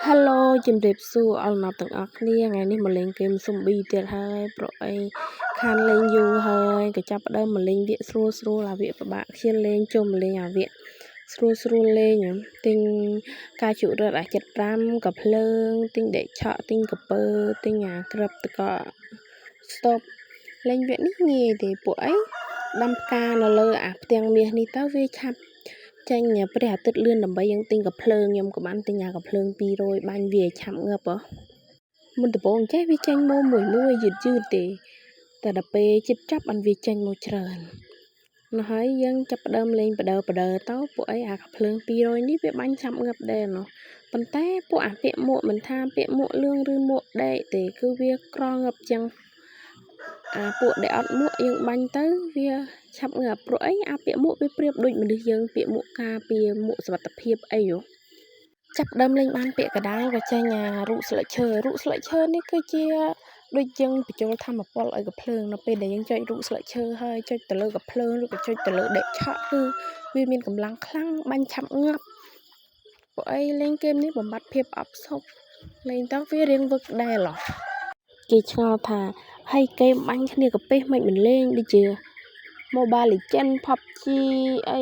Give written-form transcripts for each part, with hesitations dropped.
Hello ជំរាបសួរអស់លោកទាំងអស់គ្នាថ្ងៃនេះមកលេងហ្គេមស៊ុំប៊ីទៀតហើយព្រោះអីខានលេងយូរហើយក៏ចាប់ផ្ដើមមកលេងវគ្គស្រួលស្រួលអាវគ្គពិបាកខ្ជិលលេងជុំមកលេងអាវគ្គស្រួលស្រួលលេងទិញការជក់រត់អា75កាភ្លើងទិញដែកឆក់ទិញកពើទិញអាក្របតកស្តុបលេងវគ្គនេះងាយទេពួកអីដាំផ្កានៅលើអាផ្ទាំងមាសនេះទៅវាឆាប់ចេញព្រះអាទិត្យលឿនដើម្បីយើងទិញកាភ្លើងខ្ញុំក៏បានទិញអាកាភ្លើង200បាញ់វាឲ្យឆាប់ងាប់ហ៎មុនដំបូងចេះវាចេញមកមួយមួយយឺតយឺតទេតែដល់ពេលចិត្តចាប់បានវាចេញមកច្រើននោះហើយយើងចាប់ផ្ដើមលេងបដើបដើទៅពួកអីអាកាភ្លើង200នេះវាបាញ់ឆាប់ងាប់ដែរណោះប៉ុន្តែពួកអាពាកមួកមិនថាពាកមួកលឿងឬមួកដែកទេគឺវាក្រងាប់ជាងអាពួកដែលអត់មួកយើងបាញ់ទៅវាឆាប់ងាប់ព្រោះអីអាពាកមួកវាប្រៀបដូចមនុស្សយើងពាកមួកការពារមួកសុវត្ថិភាពអីហ៎ចាប់ដើមលេងបានពាក្យកដាលក៏ចេញអារូបស្លឹកឈើរូបស្លឹកឈើនេះគឺជាដូចយើងបញ្ចូលធម្មពលឲ្យកភ្លើងនៅពេលដែលយើងចុចរូបស្លឹកឈើហើយចុចទៅលើកភ្លើងឬក៏ចុចទៅលើដែកឆក់គឺវាមានកម្លាំងខ្លាំងបាញ់ឆាប់ងាប់ពួកអីលេងហ្គេមនេះបំបត្តិភាពអផ្សុកលេងទៅវារៀងវឹកដែរឡោះគេឆ្ងល់ថាហើយហ្គេមបាញ់គ្នាកាពិសមិនមិនលេងដូចជា Mobile Legends PUBG អី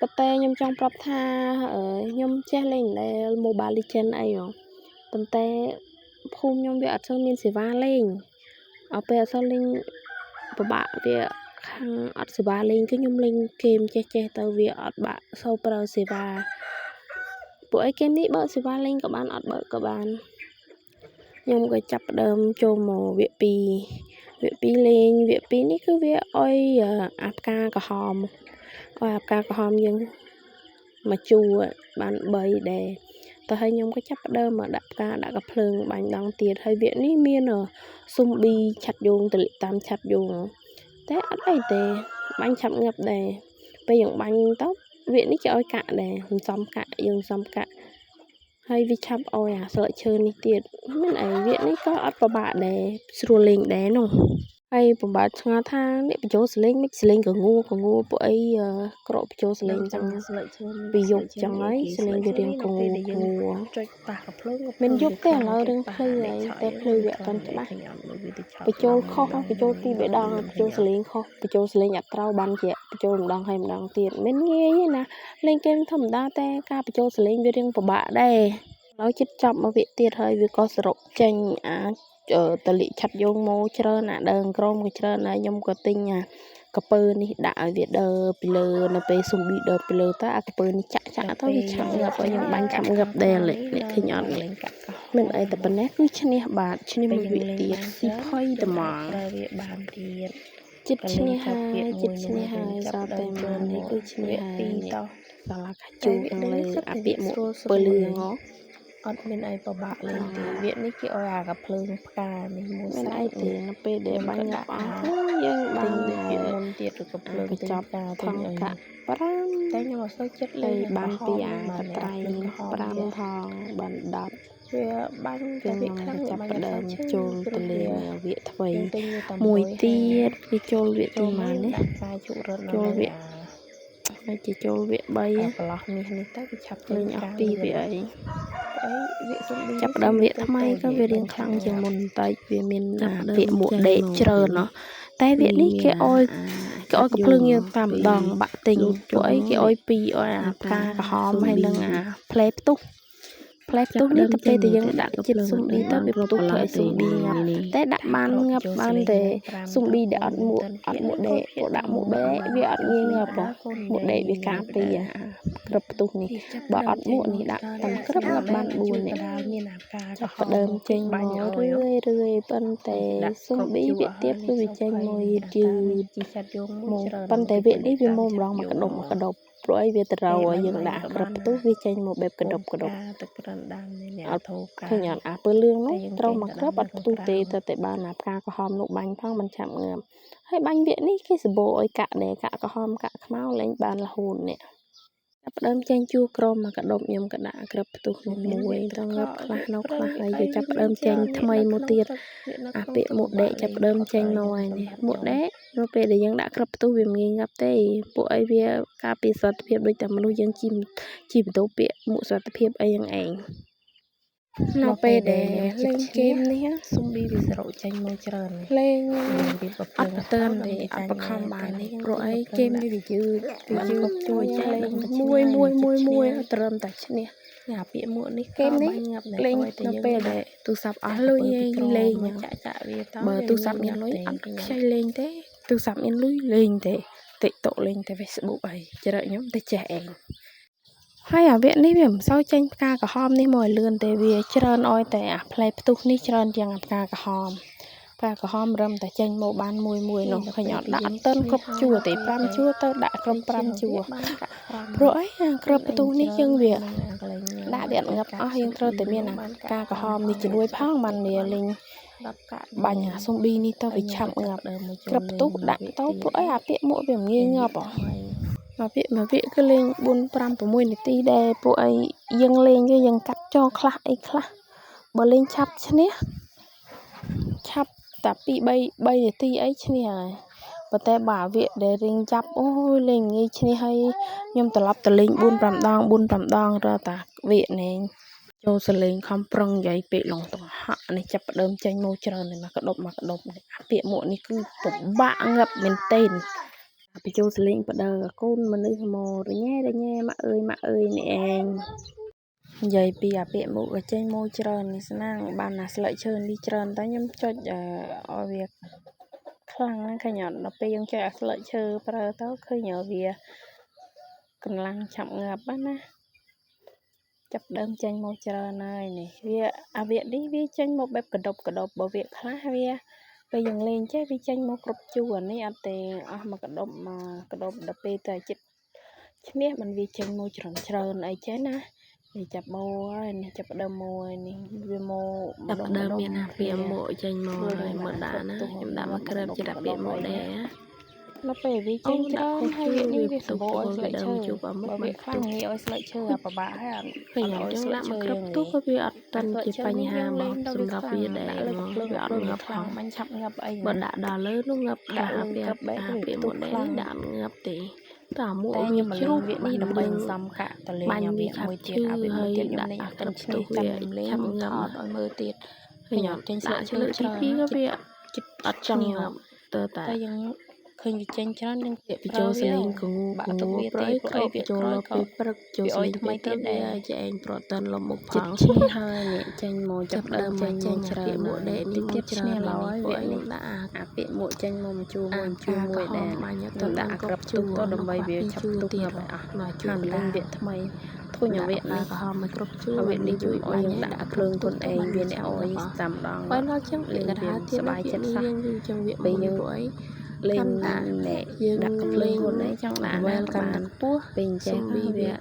ប៉ុន្តែខ្ញុំចង់ប្រាប់ថាខ្ញុំចេះលេងដែល Mobile Legends អីហ៎ប៉ុន្តែភូមិខ្ញុំវាអត់សូវមានសេវាលេងអត់ពេលអត់សូវលេងពិបាកវាខាងអត់សេវាលេងគឺខ្ញុំលេងហ្គេមចេះចេះទៅវាអត់បាក់សូវប្រើសេវាពួកអីហ្គេមនេះបើកសេវាលេងក៏បានអត់បើកក៏បានខ្ញុំក៏ចាប់ផ្ដើមចូលមកវគ្គ2វគ្គ2លេងវគ្គ2នេះគឺវាអុយអាផ្កាក្រហមអុយអាផ្កាក្រហមយើងមកជួរបាន3ដែរទៅហើយខ្ញុំក៏ចាប់ផ្ដើមមកដាក់ផ្កាដាក់កាភ្លើងបាញ់ដងទៀតហើយវគ្គនេះមានស៊ុំប៊ីឆាត់យោងទលាក់តាមឆាត់យោងតែអត់អីទេបាញ់ឆាប់ងាប់ដែរពេលយើងបាញ់ទៅវគ្គនេះគេឲ្យកាក់ដែរមិនសមកាក់យើងសំកាក់ហើយវាឆាប់អោយអាស្លឹកឈើនេះទៀតមិនអីវគ្គនេះក៏អត់ពិបាកដែរស្រួលលេងដែរនោះហើយបំបាត់ឆ្ងល់ថាអ្នកបញ្ចូលសលេងមិនសលេងកងួកងួពួកអីក្រកបញ្ចូលសលេងចឹង ស្លឹកឈើ ពីយប់ចឹងហើយសលេងវារៀងកងួកងួ ចុចប៉ះកភ្លើង មិនយប់ទេឥឡូវរឿងភ្លឺហើយតែភ្លឺវាអត់ទាន់ច្បាស់បញ្ចូលខុសបញ្ចូលពីរបីដងបញ្ចូលសលេងខុសបញ្ចូលសលេងអត់ត្រូវបានជាបញ្ចូលម្ដងហើយម្ដងទៀតមិនងាយទេណាលេងហ្គេមធម្មតាតែការបញ្ចូលសលេងវារៀងពិបាកដែរឥឡូវចិត្តចប់មកវគ្គទៀតហើយវាក៏សរុបចេញអាតលិឆាត់យោងមកច្រើនអាដើមក្រមក៏ច្រើនដែរខ្ញុំក៏ទិញអាកពើនេះដាក់ឲ្យវាដើរពីលើនៅពេលស៊ុំប៊ីដើរពីលើទៅអាកពើនេះចាក់ចាក់ទៅវាឆាប់ងាប់ឲ្យខ្ញុំបាញ់ឆាប់ងាប់ដែរនេះឃើញអត់នេះមិនអីតែប៉ុណ្ណេះគឺឈ្នះបាទឈ្នះមួយវគ្គទៀតស៊ីផុយត្មង ប្រើវាបានទៀត ចិត្តឈ្នះហើយចិត្តឈ្នះហើយសល់តែមួយនេះគឺឈ្នះហើយ តោះ សាឡាកាជូខាងលើអាពាកមកពើលឿងហ៎ អត់មានអីពិបាកលេងទេវគ្គនេះគេឲ្យអាកាភ្លើងផ្កានេះមួយ មានអីទេនៅពេលដែលបាញ់ងាប់អស់ទៅយើងបាន ពីមុនទៀតឬក៏ភ្លើង កញ្ចប់ ផ្កា ថងកាក់5 តែខ្ញុំអត់សូវចិត្តលេង បានពីអាកត្រៃ5ផងបាន10 វាបាញ់ តែវាខ្លាំងចាប់ផ្ដើមចូលទៅលេងវគ្គថ្មីមួយទៀតវាចូលវគ្គទីម៉ាននេះ ផ្កាជក់រត់ ចូលវគ្គហើយជាចូលវគ្គ3 ប្រឡោះមាសនេះទៅវាឆាប់ លេងអស់ពីរវគ្គអី អីវគ្គស៊ុំប៊ី ចាប់ផ្ដើមវគ្គថ្មីក៏វារៀងខ្លាំងជាងមុនបន្តិចវាមានពាក្យមួកដេកច្រើនណោះតែវគ្គនេះគេឲ្យគេឲ្យកភ្លើងយើងតាមម្ដងបាក់ទិញពួកអីគេឲ្យពីរឲ្យអាផ្កាក្រហមហើយនិងអាផ្លែផ្ទុះផ្លែផ្ទុះនេះទៅពេលតែយើងដាក់ចិត្តស៊ុំប៊ីទៅវាផ្ទុះធ្វើឲ្យស៊ុំប៊ីងាប់តែដាក់បានងាប់បានតែស៊ុំប៊ីដែលអត់មួកអត់មួកដេកពួកដាក់មួកដេកវាអត់ងាយងាប់មួកដេកវាការពារក្រឹបផ្ទុះនេះបើអត់មួកនេះដាក់តាមក្រឹបងាប់បាន4នេះ មានអាផ្កា ចាប់ផ្ដើមចេញមករឿយរឿយប៉ុន្តែស៊ុំប៊ីវាទៀតគឺវាចេញមកយឺតយឺត ជីឆាត់យោង មកប៉ុន្តែវគ្គនេះវាមកម្ដងមកកដុបមកកដុបព្រោះអីវាត្រូវឲ្យយើងដាក់ក្រឹបផ្ទុះវាចេញមកបែបកដុបកដុប ទឹកក្រិនដាំនេះ អត់ឃើញអត់អាពើលឿងនោះត្រូវមកក្រឹបអត់ផ្ទុះទេតែតែបានអាផ្កាក្រហមនោះបាញ់ផងមិនឆាប់ងាប់ហើយបាញ់វគ្គនេះគេសម្បូរឲ្យកាក់ដែរកាក់ក្រហមកាក់ខ្មៅលែងបានរហូតនេះចាប់ផ្ដើមចេញជួរក្រមមកកដុបខ្ញុំក៏ដាក់ក្រឹបផ្ទុះនោះមួយទៅងាប់ខ្លះនៅខ្លះហើយវាចាប់ផ្ដើមចេញថ្មីមកទៀតអាពាក្យមួកដេកចាប់ផ្ដើមចេញមកហើយនេះមួកដេកនៅពេលដែលយើងដាក់ក្រឹបផ្ទុះវាមិនងាយងាប់ទេពួកអីវាការពារសុវត្ថិភាពដូចតែមនុស្សយើងជិះជិះបន្ទោពាក្យមួកសុវត្ថិភាពអីយ៉ាងឯង។ នៅនៅ ពេល ពេល ដែល ដែលខ្ញុំជិ លេតងឈ្នះ ហ្គេមនេះ ស៊ុំប៊ីវាសរុបចេញមកច្រើន លេង យើងរៀបកំ អ ភ្លើ ត់ ង ប្រទើ ទៅ ន ដឹង ទេ តែចាញ់ អត់បខ ដែរ ំបា តែ នទេ នេះយើង ព្រោះ ទិញ អី កំភ្លើ ហ្គេ ងដាក់ មនេះវាយឺតវា បាន យឺត គ្រប់ជួ ឲ្យ រ យើងលេង ចេះដឹងតែឈ្នះ មួយ ហើយ មួយ នេះចិត្ត មួយមួយ ឈ្នះហើយ ត្រឹមតែឈ្នះ អាពាក្យមួកនេះ ហ្គេ ក៏ មនេះ បាញ់ងាប់ដែរ លេង ក៏ឲ្យតែ នៅ យើង ពេលដែ ដាក់ លទូរស័ព្ទអ អា ស់លុយ កពើពី ឯង ក្រ លេង មកចាក់ចាក់វាទៅ បើ វា ទូរស័ព្ទ ងាយ មានលុយ ងាប់ទេ អត់ ឃើញ ខ្ចីលេងទេទូរស័ព្ទមានលុយលេងទេ TikTok លេងតែ Facebook អីច្រកខ្ញុំតែចេះឯងហើយអាវគ្គនេះវាមិនសូវចេញផ្កាក្រហមនេះមកឲ្យលឿនទេវាច្រើនឲ្យតែអាផ្លែផ្ទុះនេះច្រើនជាងអាផ្កាក្រហមផ្កាក្រហមរឹមតែចេញមកបានមួយមួយ នេះ នោះ ដល់ពេល ឃើញអត់ ពីយើង ដាក់អត់ទាន់ ឈ្នះ គ្រប់ ហើយ ជួរទេ ដល់ពេល 5 ដែល ជួរទៅដាក់គ្រប់ លេងឈ្នះ 5ជួ វា រ បានកាក់ ព្រោះ 5 អីអាក្ មានរបផ្អីទុះនេះ ច្រើន យើងវា ហើយនឹងអាកន្លែងញ៉ាំ ដាក់វាអត់ងាប់ កាក់ អស់ ស៊ុ យើងត្រូវ ំប៊ី តែមានអា នោះបាន ផ្ កាក់ កាក្រហម 5 នេះ ផង ជំនួយ វា ផងបាន ទៀត វា បាន លេង 10កាក់ បាញ់ ដែរ អាស៊ុំប៊ីនេះទៅ ហើយ វា ខ្ញុំក៏ ឆាប់ងាប់ ចាប់ដើមមក ក្រប ចូល ផ្ទុះ លេងមក ដាក់ វគ្គទៀត ទៅព្រោះអីអាពាកមួកវាមិនងាយ លេង ងាប់ វគ្គថ្មី មួយវគ្គមួយវគ្គគឺលេង4 5 6នាទីដែរពួកអីយើងលេងទៅយើងកាត់ចោលខ្លះអីខ្លះបើលេងឆាប់ឈ្នះឆាប់តែ2 3 3នាទីអីឈ្នះហើយប៉ុន្តែបើអាវគ្គដែលរៀងចាប់អូយលេងងាយឈ្នះហើយខ្ញុំត្រឡប់ទៅលេង4 5ដង4 5ដងរត់តាវគ្គនេះចូលសលេងខំប្រឹងនិយាយពេកឡងតង្ហក់នេះចាប់ផ្ដើមចេញមកច្រើនហើយមកក្តុបមកក្តុបនេះអាពាក្យមួកនេះគឺពិបាកងាប់មែនទែនបញ្ចូលសលេងបដើកូនមនុស្សមករញ៉េរញ៉េម៉ាក់អើយម៉ាក់អើយនេះឯងនិយាយពីអាពាក្យមុខក៏ចេញមកច្រើននេះស្នាងបានអាស្លឹកឈើនេះច្រើនតែខ្ញុំចុចឲ្យវាខ្លាំងហ្នឹងឃើញអត់ដល់ពេលយើងចុចអាស្លឹកឈើប្រើទៅឃើញវាកម្លាំងឆាប់ងាប់ណាចាប់ដើមចេញមកច្រើនហើយនេះវាអាវគ្គនេះវាចេញមកបែបកដប់កដប់បើវគ្គខ្លះវាពេលយើងលេងចេះវាចេញមកគ្រប់ជួរអានេះអត់ទេអស់មកកដប់មកកដប់ដល់ពេលតែចិត្តឈ្នះมันវាចេញមកច្រើនច្រើនអីចេះណានេះចាប់មកហើយនេះចាប់ដើមមកហើយនេះវាមក ចាប់ ម្ដុំ ដើម ម្ដុំ មានអាពា គ្នា ក្យមួកចេញមក ស្រួល ហើយ យើង មក ដាក់ ដាក់ណា គ្រប់ទុះ ខ្ញុំដាក់ ងា មក ប់មក ក្រប កដប់ ជា មក ដាក់ពាក្យ កដប់អី មួកដែរ ណាដល់ពេលវា អូ ចេញ ដាក់ ច្រើន ខុស ហើយ ជួរ វានេះ វាផ្ទុះ វាសម្បូរ ចូល ឲ្យស្លឹ វាដើម កឈើ ជួបអាមុខ បើ បា វាខ្លាំង នផ្ទុះ ងាយឲ្យស្លឹកឈើអាពិបាកហើយអត់ ឃើញ អត់ អត់ចឹង ឲ្យស្លឹក ដាក់មកក្រប ឈើយើង ផ្ទុះ ទេ ក៏វាអត់ អា តាន់ ស្លឹកឈើ ជាបញ្ នេះ ហា យើងលេ មក ងដល់វា សម្រាប់ ខ្លាំង វាដែរ ដាក់លើ មក កំភ្លើង វា កំភ្លើង អត់ងាប់ វាខ្លាំង ផង បាញ់ឆាប់ងាប់អី បើ ណា ដាក់ដល់លើនោះងាប់ខ្លះ ដាក់ អា លើ ពាក្ ក្របបែក អា វា ពាក្យ ផ្ទុះ មួកដែរ ខ្លាំង នេះដាក់អត់ងាប់ទេតើអាមួក តែ វា ខ្ញុំមក ជ្រុះ លេងវគ្គ បាន នេះដើម្បី យើង សន្សំកាក់ទៅលេង បាញ់ អាវ វាឆាប់ គ្គមួយទៀត ឈឺ អាវគ្គ ហើយ មួយទៀតខ្ញុំ ដាក់ លេង អាក្រប អត់ទាន់ឈ្ ផ្ទុះវា នះចាំខ្ញុំលេង ឆាប់ ខ្ញុំ ងាប់ ថតឲ្យមើលទៀត ឃើ ឃើញ ញអត់ អត់ចេញស្លឹ ដាក់ កឈើ ឆ្លើកទី ច្រើន 2 ណា ក៏ ចិត្ត វា ចិត្ត អត់ច ឈ្នះ ង់ងាប់ទៅតែ តែយើងឃើញវាចេញច្រើនយើង ពាក្យបញ្ ប្រើ ចូលស វា លេងកងូ បា កងូ ក់ទុកវា ព្រោះ ទេព្រោះ អីក្រប អីវា ចូល ក្រោយក៏ លពេលព្រឹកចូល វា សលេង ឲ្យថ្មី ពេលព្រឹកវា ទៀតដែរ ជាឯងប្រត់តាន់លំមុខផ ចិត្ត ង ឈ្នះហើយនេះចេញមក ចាប់ ចាប់ដើ ដើម មចេញ មកចេញ មកច្ អាពា រើ ក្យមួក នហើយ ដេកនេះ តិច មកច្រើ ទៀតឈ្នះ នហើយ ឡើ នេះពួក យវគ្គនេះ ឯងដាក់អា អាពាក្យមួកចេញមកមួយជួរ អា មួយជួរ ផ្កា មួយ ក្រហម ដែរ បាញ់អត់ ខ្ញុំ ទាន់បាន ដាក់អាក្រប គ្រប់ជួ ផ្ទុះ រ ទៅ នៅ ដើម្បី ខ្វះ វាឆាប់ ពីរជួរ ផ្ទុះ ទៀត ងាប់ឲ្យអស់ មកជួ ហើយមក រកណ្ លេង ដាល វគ្គថ្មីធុញអា ដាក់ វគ្គ ផ្កា នេះ ក្រហមឲ្យគ្រប់ជួរ អាវគ្គ វា នេះ ជួយ វាឲ្យ បាញ់ យើងដាក់ ឲ្យដាក់ ភ្លើង គ្រប់ទុ ខ្លួនឯង ះទៅបាន វាអ្នក វាឆាប់ អោយ ងាប់អស់ តាមដង បើដល់ចឹងពា លេ ក្យក ងវា ណ្ដាលទៀត សប្បាយ ណាពាក្យ ចិត្តសោះ នេះរៀងយូរជាងវគ្គ ពេលយើង មុនព្រោះអី លេង កាន់តា អ្នក យើង ដាក់កំភ្លើង លេង ខ្លួនឯងចង់ដាក់ វែ ណាក៏ លកាន់ បាន តែខ្ពស់ ពេលអញ្ចេះ ស៊ុំប៊ី វា វា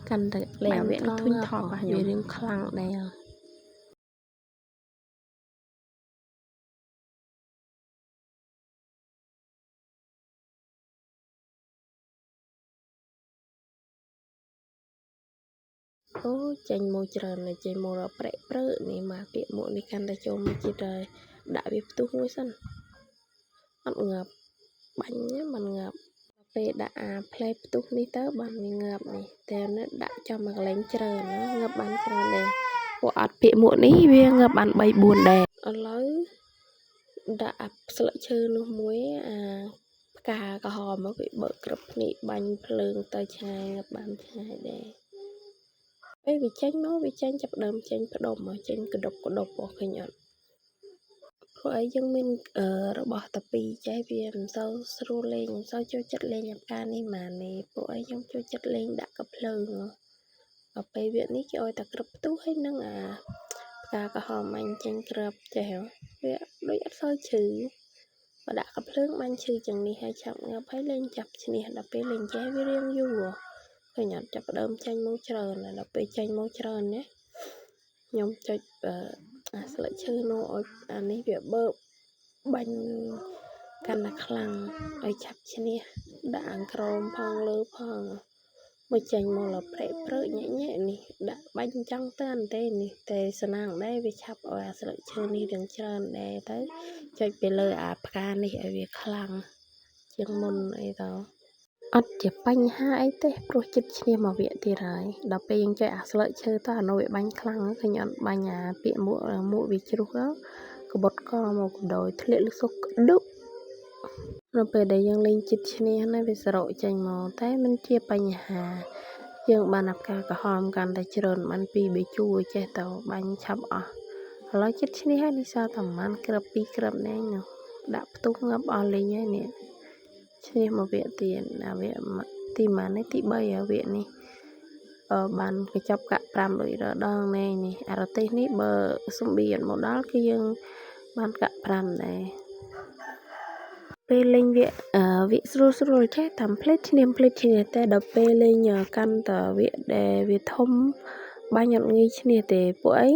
កាន់តែ លេង បាញ់ អាវគ្គ ត្រង់ នេះធុញថប់ហ่ะខ្ញុំ វារៀងខ្លាំងដែរ អូចេញមកច្រើនណាស់ចេញមកដល់ប្រេកព្រឺនេះមកពាក្យមកនេះកាន់តែចូលមកចិត្តហើយដាក់វាផ្ទុះមួយសិនអត់ងាប់បាញ់ណាមិនងាប់ពេលដាក់អាផ្លែផ្ទុះនេះទៅបានវាងាប់នេះតែនេះដាក់ចំមកកន្លែងច្រើនណាងាប់បានច្រើនដែរពួកអត់ពាក្យមួកនេះវាងាប់បាន3 4ដែរឥឡូវដាក់អាស្លឹកឈើនោះមួយអាផ្កាក្រហមមកវាបើកក្រឹបភ្នែកបាញ់ភ្លើងទៅឆ្ងាយងាប់បានឆ្ងាយដែរពេលវាចេញមកវាចេញចាប់ដើមចេញផ្ដុំមកចេញក្តុបក្តុបអស់ឃើញអត់ព្រោះអីយើងមានរបស់តាពីចេះវាមិនសូវស្រួលលេងមិនសូវចូលចិត្តលេងអាផ្កានេះហ្មងនេះព្រោះអីខ្ញុំចូលចិត្តលេងដាក់កាភ្លើងដល់ពេលវានេះគេឲ្យតែក្រឹបផ្ទុះហើយនឹងអាផ្កាក្រហមអញចេញក្របចេះវាដូចអត់សូវឈឺបើដាក់កាភ្លើងបាញ់ឈឺជាងនេះហើយឆាប់ងាប់ហើយលេងចាប់ឈ្នះដល់ពេលលេងចេះវារៀងយូរឃើញអត់ចាប់ដើមចេញមកច្រើនដល់ពេលចេញមកច្រើនណាខ្ញុំចុចអាស្លឹកឈើនោះឲ្យអានេះវាបើកបាញ់កាន់តែខ្លាំងឲ្យឆាប់ឈ្នះដាក់អង្ក្រមផងលើផងមកចេញមកលប្រេកព្រឹកញែកញែកនេះដាក់បាញ់ចង់តានទេនេះតែស្នាងដែរវាឆាប់ឲ្យអាស្លឹកឈើនេះរៀងច្រើនដែរទៅចុចទៅលើអាផ្កានេះឲ្យវាខ្លាំងជាងមុនអីទៅ អត់ជាបញ្ហាអីទេព្រោះចិត្តឈ្នះមួយវគ្គទៀតហើយដល់ពេលយើងចុចអាស្លឹកឈើទៅអានោះវាបាញ់ខ្លាំងឃើញអត់បាញ់អាពាក្យមួកមួកវាជ្រុះកបុតកមកកដោយធ្លាក់លសុកក្ដុនៅពេលដែលយើងលេងចិត្តឈ្នះណាវាសរកចេញមកតែមិនជាបញ្ហាយើងបានអាផ្កាក្រហមកាន់តែច្រើនបានពីរបីជួរចេះទៅបាញ់ឆាប់អស់ឥឡូវចិត្តឈ្នះហើយនេះសល់តែប្រហែលក្របពីរក្របនេះនោះដាក់ផ្ទុះងាប់អស់លេងហើយនេះឈ្នះមកវគ្គទៀតអាវគ្គទីម៉ាននេះទី3ហើយវគ្គនេះអឺបានកញ្ចប់កាក់5ដូចរដងណែនេះអារទេសនេះបើសំបៀនមកដល់គឺយើងបានកាក់5ដែរពេលលេងវគ្គវគ្គស្រួលស្រួលចេះតាមផ្លេតឈ្នះផ្លេតឈ្នះតែដល់ពេលលេងកាន់តែវគ្គដែលវាធំបាញ់អត់ងាយឈ្នះទេពួកអី